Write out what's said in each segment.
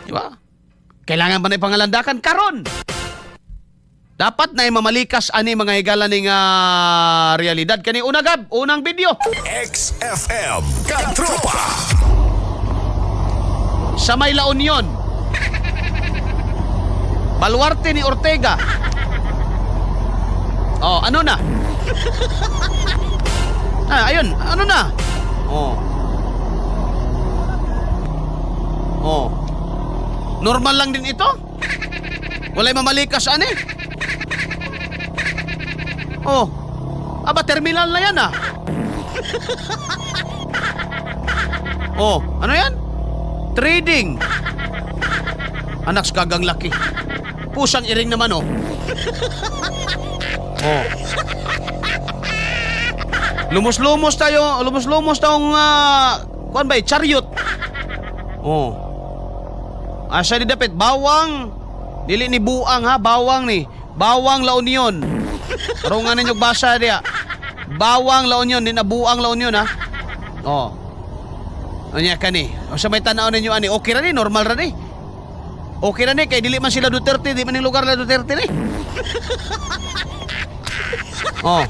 Di ba? Kailangan ba na ipangalandakan karon? Dapat na mamalikas ani mga higala ning realidad kani una gab, unang video. XFM Katropa. Sa may La Union. Baluarte ni Ortega. Oh, ano na? Ah, ayun, ano na? Oh. Oh. Normal lang din ito? Walay mamalikas ani? Oh. Aba, terminal na yan ah. Oh, ano yan? Trading. Anak sa gagang laki. Pusang iring naman oh. Oh. Lumos-lumos tayo, lumos-lumos tayong kuan ba, eh, chariot. Oh. Asa di dapit bawang. Dili ni buang ha, bawang ni. Bawang La Union. Tarungan ninyo basa diya. Bawang La Union, di na buang La Union ha. Oh. Unya kani. O sa may tan-aw ninyo ani, okay ra ni, normal ra ni. Okay ra ni kay dili man sila Duterte, di man ning lugar la Duterte ni. Oh.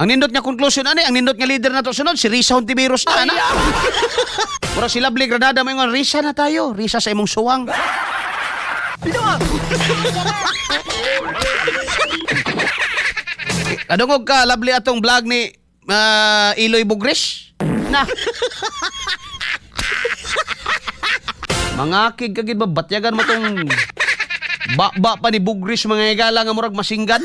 Ang nindot nga conclusion ani, ang nindot nga leader na to sunod si Risa Hontiveros na ana. Mura sila Lovely Granada mo ingon, Risa na tayo, Risa sa imong suwang. Kadungog ka, lovely atong vlog ni Iloy Bugris. Na. Mangakig ka gid ba batyagan mo tong ba pa ni Bugris mga higala nga murag masinggan.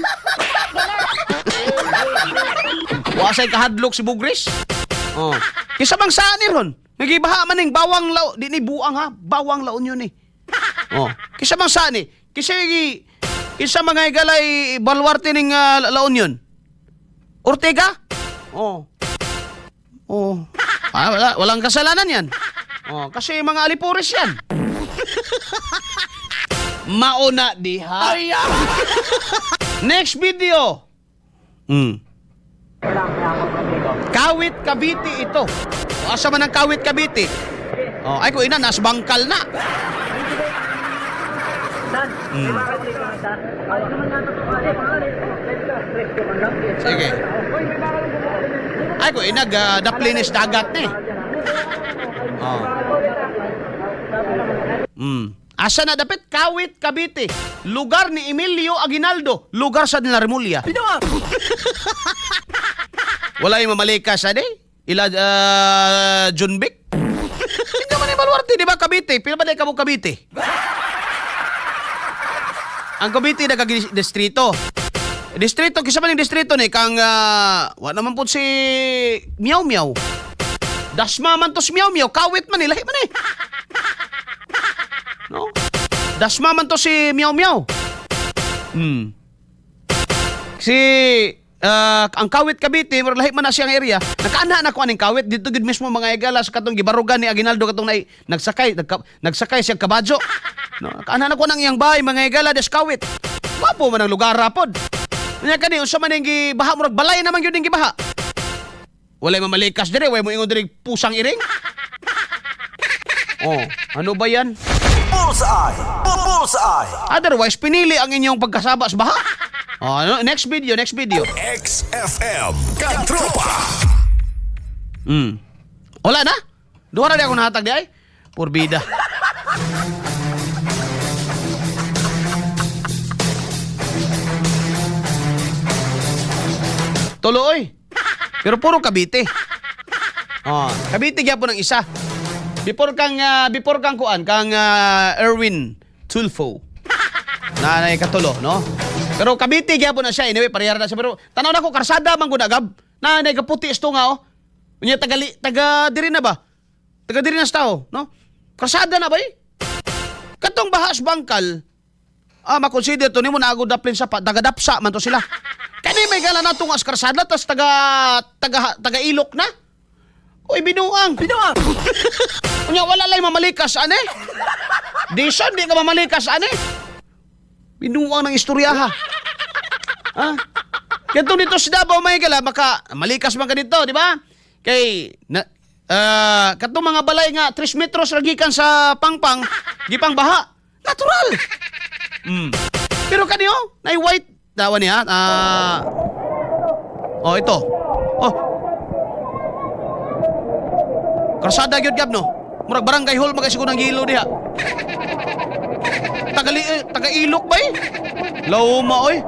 Wasay kahadlok si Bugris. Oh. Kisa bang saan ni ron? Nagibaha man ning bawang lao, di ni buang ha, bawang laon yun eh. Oh. Kisa bang saan ni? Kisa kisa mga higalay baluarte ning La Union. Ortega? Oh. Oh. Ah, wala, walang kasalanan yan. Oh, kasi mga alipores yan. Mauna diha. Next video. Kawit Cavite ito. O, asa man ang Kawit Cavite? Oh, ay ko ina nas bangkal na. Sige. Ay ko ina ga daplinis dagat ni. Oh. Asa na dapit? Kawit Cavite. Lugar ni Emilio Aguinaldo. Lugar sa nila Remulla. Wala yung mamalikas, ade? Ila, Junbic? Hindi naman yung baluarte, di ba? Cavite. Pila ba na ikaw Cavite? Ang Cavite nagka-distrito. Distrito, kisa man yung distrito ni, kang, wa naman po si Miao Miao. Dasma man to si Miao Miao, kawit man eh, lahi man eh. No? Dasma man to si Miao Miao. Si ang Kawit Cavite, murag lahi man na siyang area. Nakaana na ko aning Kawit dito gid mismo mga higala sa katong gibarugan ni Aguinaldo katong nagsakay nagsakay siyang kabadyo. No, nakaana na ko nang iyang bahay mga higala des Kawit. Gwapo man ang lugar rapod. Unya kani unsa man ning gibaha murag balay naman gyud ning gibaha. Walay mamalikas dire, walay mo ingon dire pusang iring. Oh, ano ba yan? Bullseye! Bullseye! Otherwise, pinili ang inyong pagkasaba sa baha. Oh, ano? Next video, next video. XFM Katropa. Wala na? Duha na di ako nahatag di ay. Purbida. Tuloy. Pero puro Cavite. Oh, Cavite gyapon ang isa. Before kang kuan kang Erwin Tulfo. Na nay katulo, no? Pero Cavite gyapon na siya anyway, parehara na siya pero tanaw na ko karsada man gud agab. Na nay kaputi isto nga oh. Unya tagali taga diri na ba? Taga diri na sa tao, no? Karsada na ba eh? Katong bahas bangkal. Ah, makonsider to nimo na agud daplin sa pa, taga dapsa man to sila. Kani may gala na tungas karsada tas taga taga taga ilok na. Uy, binuang. Binuang. Unya wala lay mamalikas ane. Dison di ka mamalikas ane. Binuang ng istorya ha. Ha? Katong dito sa Davao may gala maka malikas man ka dito, di ba? Kay na, Katong mga balay nga 3 metros ra gikan sa pangpang, gipang baha. Natural. Pero kaniyo, nay white dawa niya. Oh, ito. Oh. Karsada gyud gab, no. Murag barangay hall magay siguro ng gilo diha. Tagali taga Ilok ba eh? Lauma oy.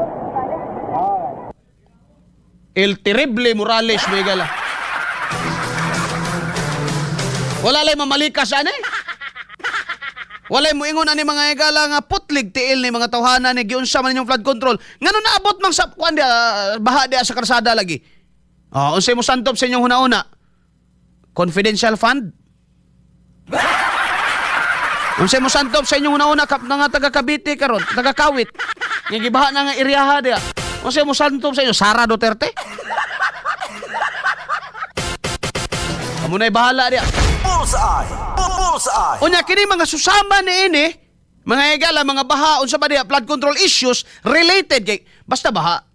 El Terrible Morales may gala. Wala lay mamalikas ani. Walay mo ingon ani mga higala nga putlig tiil ni mga tawhana ni giunsa man inyong flood control. Ngano naabot mang sa kuan di, baha di sa karsada lagi. Oh, unsay mo santop sa inyong hunauna? Confidential fund? Unsay mo santop sa inyong hunauna kap nga taga Cavite karon, taga Kawit? Nga gibaha na nga iryaha diha. Unsay mo santop sa inyo? Sara Duterte? Amo na'y bahala diha. Bullseye! Bullseye! Unya kini mga susama ni ini, mga higala, mga baha, unsa ba diha, flood control issues related kay basta baha.